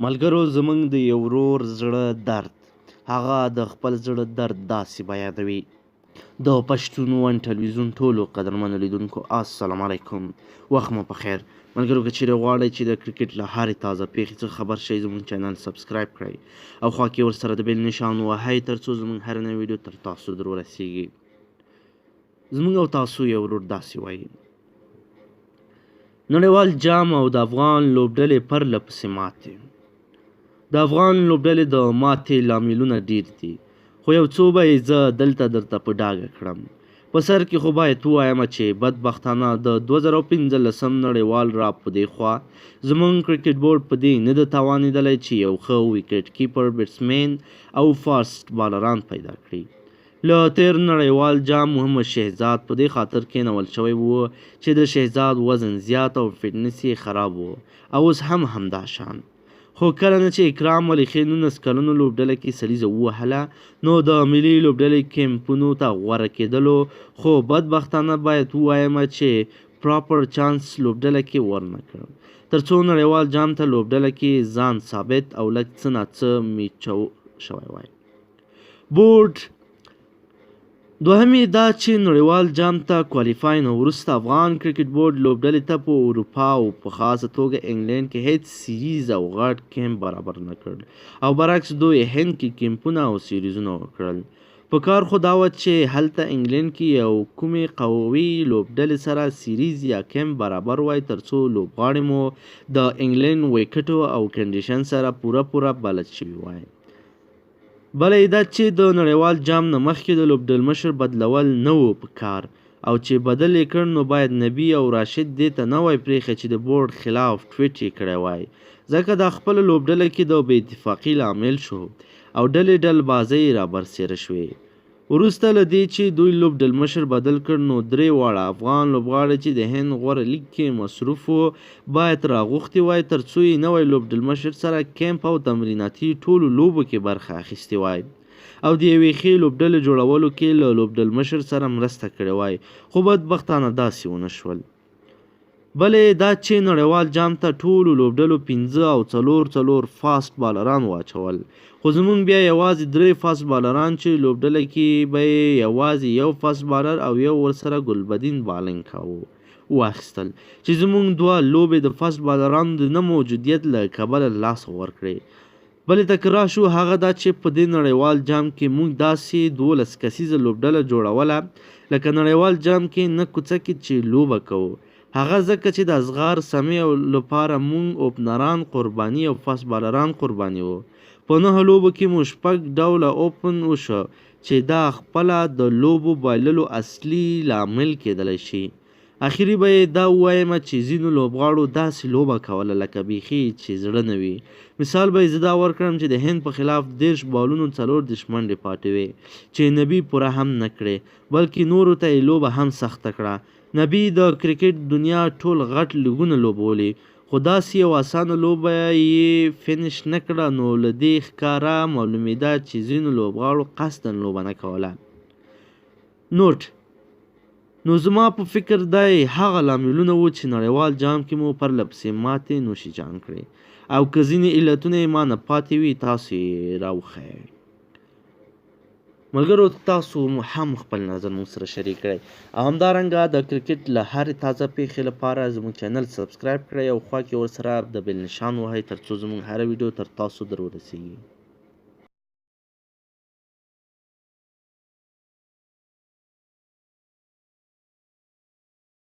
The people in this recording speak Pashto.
ملګرو زمونږ د یو ورور زړه درد، هغه د خپل زړه درد داسې بیانوي. د پښتون ون ټلویزیون ټولو قدرمنو لیدونکو السلام علیکم، وخت مو په خیر. ملګرو که چیرې غواړئ چې د کرکټ له هرې تازه پیښې څخه خبر شئ، زمونږ چینل subscribe کړئ او خوا کې ورسره د bell نشان ووهئ ترڅو زمونږ هره نوې ویډیو تر تاسو در ورسیږي. زمونږ او تاسو یو ورور داسې وایي: نړیوال جام او د افغان لوبډلې پرله پسې ماتې. د افغان لوبډلې د ماتې لاملونه ډیر دي، خو یو څو به یې زه دلته درته په ډاګه کړم. په سر کې خو باید ووایم چې بدبختانه د 2015 نړیوال را په دې خوا زمونږ کرکټ بورډ په دې نه ده توانېدلی چې یو ښه wicket keeper batsman او fast بالران پیدا کړي. له تېر نړیوال جام محمد شهزاد په دې خاطر کېنول شوی و چې د شهزاد وزن زیات او فټنس یې خراب و او اوس هم همدا شان. خو کله نه چې اکرام علي خېل 19 کلنو لوبډله کې سلیزه ووهله، نو د ملي لوبډلې کیمپونو ته غوره کېدلو، خو بدبختانه باید ووایم چې proper چانس لوبډله کې ورنه کړ ترڅو نړیوال جام ته لوبډله کې ځان ثابت او لږ څه ناڅه میچو شوی وای. بورډ دوهم یې دا چې نړیوال جام ته qualify نه وروسته افغان کرکټ بورډ لوبډلې ته په اروپا او په خاصه توګه انګلینډ کې هیڅ series او غټ کیمپ برابر نه کړ او برعکس دوی هند کې کیمپونه او سیریزونه وکړل. په کار خو دا وه چې هلته انګلینډ کې یو کومې قوي لوبډلې سره series یا کیمپ برابر وای ترڅو لوبغاړي مو د انګلینډ ویکټو او condition سره پوره پوره بلد شوي وای. بله یې دا چې د نړیوال جام نه مخکې د لوبډلمشر بدلول نه و په کار او چې بدل یې کړ نو باید نبي او راشد دې ته نه وای پرېښی چې د بورډ خلاف ټویټ یې کړی وای، ځکه دا خپله لوبډله کې د بې اتفاقي لامل شو او ډلې ډلبازۍ رابرسېره شوې. وروسته له دې چې دوی لوبډلمشر بدل کړ نو درې واړه افغان لوبغاړي چې د هند غوره لیګ کې مصروف وو باید راغوښتي وای ترڅو یې نوی لوبډلمشر سره کیمپ او تمریناتي ټولو لوبو کې برخه اخیستې وای او د یوې ښې لوبډلې جوړولو کې له لوبډلمشر سره مرسته کړې وای، خو بدبختانه داسې ونه شول. بله یې دا چې نړیوال جام ته ټولو لوبډلو 5 او 4 4 fast بالران واچول، خو زمونږ بیا یوازې 3 fast بالران چې لوبډله کې به یې یوازې یو fast bowler او یو ورسره ګلبدین bowling کاوه واخیستل، چې زمونږ 2 لوبې د fast بالرانو د نه موجودیت له کبله له لاسه ورکړې. بلې ته که راشو هغه دا چې په دې نړیوال جام کې موږ داسې 12 کسیزه لوبډله جوړوله لکه نړیوال جام کې نه کوڅه کې چې لوبه کوو، هغه ځکه چې د اصغر سمیع لپاره موږ اوپنران قرباني او fast بالران قرباني وو. په 9 لوبو کې مو 6 ډوله open وشو چې دا خپله د لوبو بایللو اصلي لامل کېدلی شي. اخري به یې دا ووایم چې ځینو لوبغاړو داسې لوبه کوله لکه بیخي چې زړه نه وي. مثال به یې زه دا ورکړم چې د هند په خلاف 30 بالونو 34 منډې پاتې وې چې نبي پوره هم نه کړې، بلکې نورو ته یې لوبه هم سخته کړه. نبي د کرکټ دنیا ټول غټ لیګونه لوبولي، خو داسې یو اسانه لوبه یې finish نه کړه، نو له دې ښکاره معلومېده چې ځینو لوبغاړو قصداً لوبه نه کوله. نوټ: نو زما په فکر دا یې هغه لاملونه وو چې نړیوال جام کې مو پرله پسې ماتې نوشي جان کړې او که ځینې علتونه یې ما نه پاتې وي تاسو یې راوښیئ. ملګرو تاسو هم خپل نظر موږ سره شریک کړئ او همدارنګه د کرکټ له هرې تازه پیښې لپاره زموږ چینل subscribe کړئ او خوا کې ورسره د bell نشان وهئ ترڅو زموږ هره ویډیو تر تاسو در ورسیږي.